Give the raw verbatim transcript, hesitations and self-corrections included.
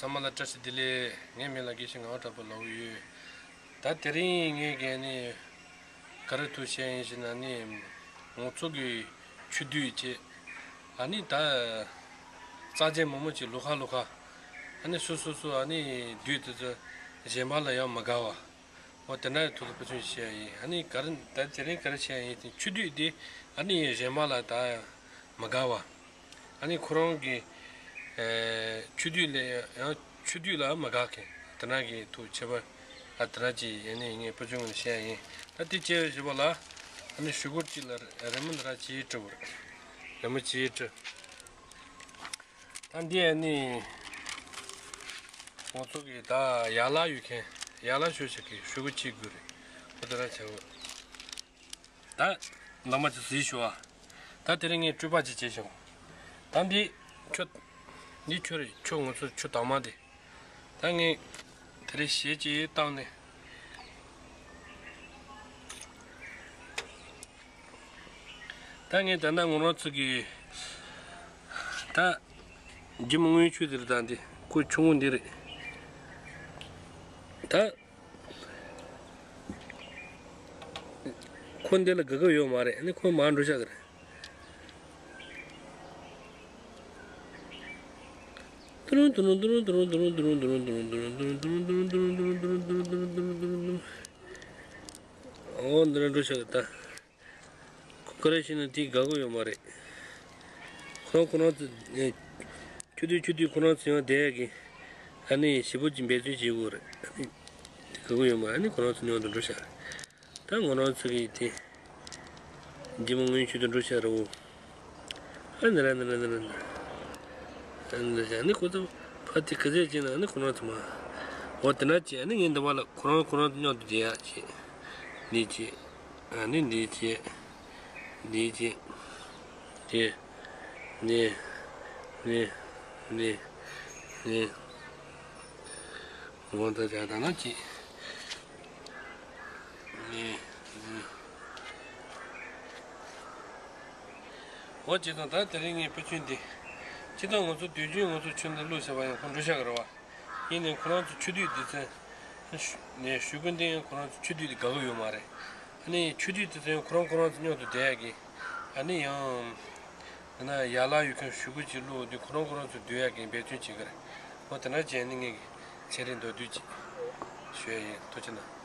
ཚང་མ་ལ་བཀྲ་ཤིས་བདེ་ལེགས། ངའི་མིང་ལ་དགེ་བཤེས་ངག་དབང་གྲགས་པ་ལབ་ཀྱི་ཡོད། ད་དེ་རིང་ངས་གན་ནི་ག་རེ་ཐུག་བཤད་ཡིན་ཞེ་ན་ནི། ང་ཚོ་གི་ཆོས་བསྡུས་བྱས། ཨ་ནི་ད་རྩ་ཆེན་མང་པོ་ཅིག་ལོ་ཁ་ལོ་ཁ། ཨ་ནི་སོ་སོ་སོ་ཨ་ནི་བསྡུས་དེ་ཚོ་གཞན་པ་ལ་ཡང་མི་དགའ་བ། འོ་དེ་འདྲ་ཐུགས་ལ་ཕུལ་བྱུང་བཤད་ཡིན། ཨ་ནི་ག་རེ་ད་དེ་རིང་ག་རེ་བཤད་ཡིན་དེ་ཆོས་བསྡུས་དེ་ཨ་ནི་གཞན་པ་ལ་ད་མི་དགའ་བ། ཨ་ནི་ཁོ་རང་གི་ཨེ་ཆོས་བསྡུས་ལས་ཡང་ཆོས་བསྡུས་ལ་མ་དགའ་མཁན་དེ་འདྲ་གི་ཐུགས་ཆེ་བ། ཨ་དེ་འདྲ་ཅིག་ཡིན་ནི་ངས་ཕུལ་བྱུང་ངས་བཤད་ཡིན། ད་དེ་བྱས་བཞི་པ་ལ་ཨ་ནི་ཞུ་སྒོ་གཅིག་ལ་རི་མོ་འདི་འདྲ་ཅིག་བྲིས་པ་རེད། རི་མོ་ཅིག་བྲིས། ད་འདི་ཨ་ནི་ང་ཚོ་གི་ད་ཡར་ལ་ཡོད་མཁན་ཡར་ལ་ཞུ་ཞིག་གི་ཞུ་སྒོ་གཅིག་དགོས་རེད། ཁོ་དེ་འདྲ་བྱས། ད་ལམ་པ་ཅིག་གཟིགས་ཞུ་བ། ད་དེ་རིང་ངས་སྤྲོས་པ་ཅིག་བྱས་ཤོག་ད་འདི་ཆུ། འདི་ཆུ་རེད། ཆུ་ང་ཚོ་ཆུ་དྭངས་མ་དེ། ད་ངས་དེ་རིང་ཞལ་ཅིག་བཏང་ནས། ད་ངས་ད་ལྟ་ང་རང་ཚོ་གི་ད་རྒྱུ་མ་དངུལ་ཆུ་དེ་རེད། ད་འདི་ཁོ་ཆུང་ངུ་འདི་རེད། ད། ཁོ་འདི་ལ་དགའ་གི་ཡོད་མ་རེད། ཨ་ནི་ཁོ་མར་འགྲོ་ཤག་གི་རེད། ཏུ་རུང་ཏུ་རུང་ཏུ་རུང་། འོ་འདི་ལ་འགྲོ་ཤག་གི་ད། ཁོ་ག་རེ་བྱས་ན་དེ་དགའ་གི་ཡོད་མ་རེད། ཁོ་རང་ཁོ་རང་ཚོ་ཨེ། ཆུ་དུས་ཆུ་དུས་ཁོ་རང་ཚོ་ཡང་བསྡད་ཡག་གི་ཨ་ནི་ཞེ་པོ་ཅིག་འབད་བརྩོན་བྱེད་དགོས་རེད། ཨ་ནི་དགའ་གི་ཡོད་མ་རེད། ཨ་ནི་ཁོ་རང་ཚོ་མཉམ་དུ་འགྲོ་ཤག་རེད། ད་ང་རང་ཚོ་གི་དེ་རྒྱུ་མ་དངུལ་ཆུ་དུ་འགྲོ་ཤག་རེད་འོ། ཨ་ནི་ར་ནི་ར་ནི་ར་ནི་ཨ་ནི་ར་ནི་ཁོ་ཚོ་ཕ་དེ་ག་ཚད་ཅིག་ན་ཨ་ནི་ཁོ་རང་ཚོ་མ། འོ་དེ་འདྲ་བྱས། ཨ་ནི་ངས་འདི་བ་ལ་ཁོ་རང་ཁོ་རང་ཚོ་མཉམ་དུ་བསྡད་ཡག་བྱས། འདི་བྱས། ཨ་ནི་འདི་བྱས། འདི་བྱས། འདི། འདི། འདི། འདི། འདི། འོ་ད་བྱས་ད་ན་བྱས། འདི། འདི། འོ་བྱས་ཙང་ད་དེ་རིང་ངས་ཕུལ་བྱུང་འདི། སྤྱིར་བཏང་ང་ཚོ་དུས་རྒྱུན་ང་ཚོ་ཆུ་འདི་བླུགས་བྱས་པ་ཡང་ཁོ་འགྲོ་ཤག་གི་རེད་བ། ཡིན་ནའི་ཁོ་རང་ཚོ་ཆུ་དུས་འདི་ཚོ། ནས་ཞུ་གི་འདི་ཡང་ཁོ་རང་ཚོ་ཆུ་དུས་འདི་དགའ་གི་ཡོད་མ་རེད། ཨ་ནི་ཆུ་དུས་འདི་ཚོ་ཡང་ཁོ་རང་ཁོ་རང་ཚོ་མཉམ་དུ་བསྡད་ཡག་གི། ཨ་ནི་ཡང་། ཡང་ན་ཡར་ལ་ཡོད་མཁན་ཞུ་གི་ཅིག་བླུགས་འདི་ཁོ་རང་ཁོ་རང་ཚོ་སྡོད་ཡག་གི་འབད་བརྩོན་བྱེད་གི་རེད། འོ་དེ་འདྲ་བྱས་ནི་ངས་ཚེ་རིང་མདོར་བསྡུས་ཅིག་ཞུ་ཡ་ཡིན། ཐུགས་རྗེ་གནང་།